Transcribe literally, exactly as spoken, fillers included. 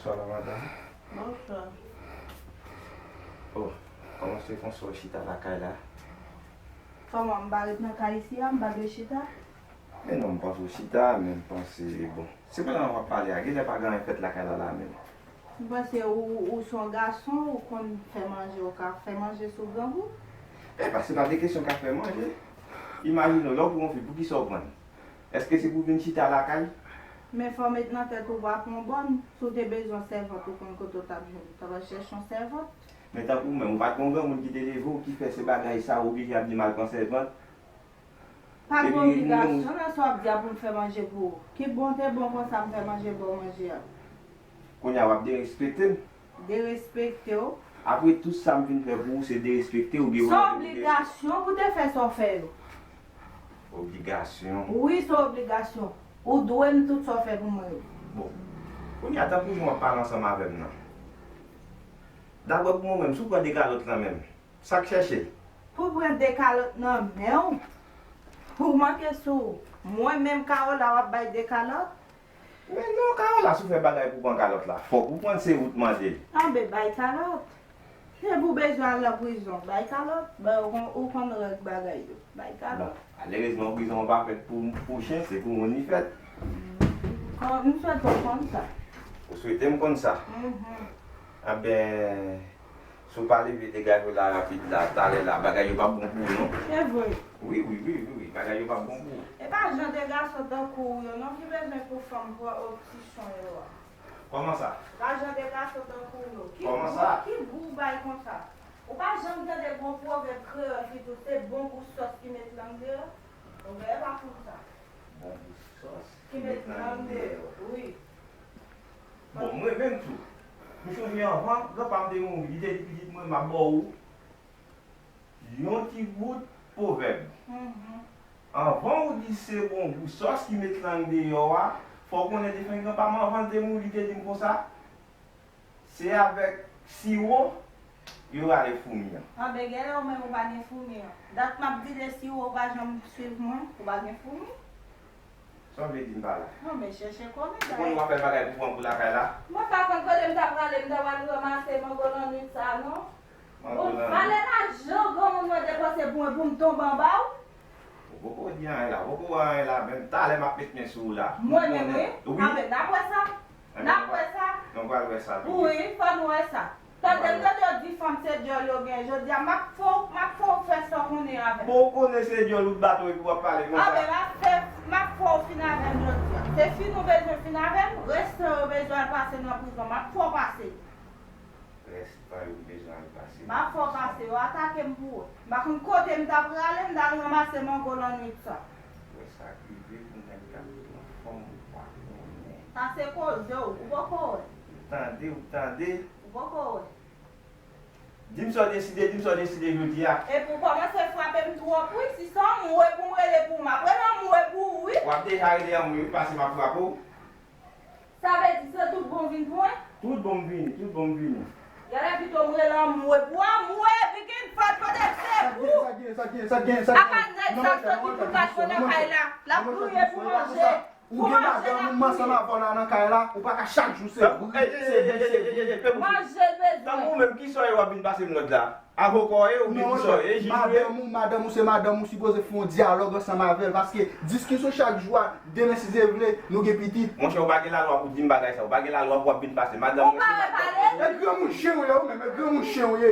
Bonswa, madanm. Bonswa. Oh, kòman se konsa w chita lakay la? Kòman, m pa ret nan kay isi a, m pa dwe chita? Men non, m panse w chita, men m panse, bon. Se pandan w ap pale a, genlè pa gen anyen fèt lakay la la menm. M panse ou, ou se yon gason, ou konn fè manje, ou ka fè manje sou grangou. E pa, se pa de kesyon ka fè manje. Imajine w, lè w pran yon fi, poukisa w pran l? Èske se pou vin chita lakay? Men fò w met nan tèt ou pa pran bòn. Si w te bezwen sèvant, ou konn kote w t ap jwenn. Ou t ap al chèche yon sèvant. Men tankou w menm, ou pa t gen yon granmoun ki te leve w, ki fè se bagay sa, ou oblije ap di m al pran sèvant. Pa gen obligasyon nan sa w ap di a pou m fè manje pou ou. Ki bon te bon konsa m fè manje ba w manje a. Kounye a w ap derespekte m. Derespekte w. Apre tout sa m vin fè pou ou, se derespekte ou gen. Se yon obligasyon pou te fè sa w fè yo. Obligasyon. Wi, se yon obligasyon. Ou dwe m tout sa w fè pou mwen yo. Bon. Kounye a, tankou jan w ap pale ansanm avè m nan. Dabò pou mwen menm, si w pran de kalòt nan men m, sa k chèche? Pou pran de kalòt nan men w? Ou manke sou mwen menm Kawola w ap bay de kalòt? Men non, Kawola, si w fè bagay pou pran kalòt la, fòk ou pran se ou t mande l. Anben, bay kalòt. Depi w bezwen al nan prizon, bay kalòt. Bay, ou konn, ou konn règ bagay yo. Bay kalòt. Bon, malerezman, prizon an pa fèt pou, pou chen, se pou moun li fèt. Kon, m swete w konn sa. Ou swete m konn sa? Mhm. Anben, si w pa leve degaje w la rapid la, talè la, bagay yo p ap bon pou ou non. Se vre. Wi, wi, wi, wi, wi, bagay yo p ap bon pou ou. E pa jan de gason tankou w yo non ki bezwen pou fanm pran opsisyon yo a. Kòman sa? Pa jan de gason tankou w yo. Ki Kòman gou, sa? Ki gou w bay konsa? Ou pa janm tande gon pwovèb kreyòl ki di w se bon gou sòs ki met lang deyò? Ou genlè pa konn sa. Bon gou sòs Ki met lang deyò, wi. Bon, mwen menm tou. M chonje anvan granpa m te mouri, li te di pitit mwen, m ap ba w yon ti bout pwovèb. Mhm. Anvan w di se bon gou sòs ki met lang deyò a, fò w konnen defen granpa m anvan l te mouri, li te di m konsa, se avèk siwo yo rale foumi an. Anben, genlè ou menm ou pa gen foumi an. Dat m ap vide siwo, ou pa janm swiv mwen, ou pa gen foumi. Sa w vle di m pa la? Non, men chèche konnen Ou konn w ap fè bagay pou pran pou lakay la? Mwen pa konn kote m ta prale, m ta pral ranmase mango lannwit sa a, non. Mango Bon, lannwit. Valè lajan granmoun mwen depanse pou mwen pou m tonbe anba w. Ou poko di anyen la, ou poko wè anyen la, menm talè m ap met men sou ou la. Mwen menm, wi. Wi. Anben, n ap wè sa. N ap wè sa. Nou pral wè sa tou. Wi, fò nou wè sa. Tande m tande w di fanm se dyòl yo gen. Jodi a, m ap fè w, m ap fè w fè sa w konnen avè m. Bon, ou konnen se dyòl ou t baton epi w ap pale konsa. Anben, m ap fè, m ap fè w fin avè m jodi a. Se fin ou bezwen fin avè m, restan yo bezwen al pase nan prizon. M ap fè w pase. Restan yo bezwen al pase. M ap fè w pase, yo atake m pou wè. M pa konn kote m ta prale, m t al ranmase mango lannwit sa. Wè sa k rive pou nèg k ap pran fanm ou pa konnen. Sa se koze w, ou poko wè. Ou tande, ou tande. Ou poko wè. Di m sa w deside, di m sa w deside jodi a. Epi w kòmanse frape m twòp wi, si se anmwe pou m rele pou w, m ap rele anmwe pou ou wi. W ap deja rele anmwe wi, pase m ap frape w. Sa vle di se tout bon vin pou mwen? Tout bon m vini, tout bon m vini. Genlè pito m rele anmwe pou anmwe, pikin fòt kote m se pou. Sa gen, sa gen, sa gen, sa gen. Apa nèg sa soti pou bat mwen nan kay la, l ap gouye pou manje. Ou gen madanm ou m ansanm avè w la nan kay la, ou pa ka chak jou se bri, se bri, se bri. Manje l bezwen. Tankou ou menm, ki sòy w ap vin pase m lòd la? Avoka w ye oubyen ki sòy? E jij ou ye? Madanm ou, madanm ou se madanm ou sipoze fè yon dyalòg ansanm avè l, paske diskisyon chak jou a, demen si Dye vle, nou gen pitit. Monchè, ou pa gen lalwa pou di m bagay sa, ou pa gen lalwa pou w ap vin pase. Madanm mwen se madanm mwen. E granmoun chen ou ye ou menm, e granmoun chen ou ye.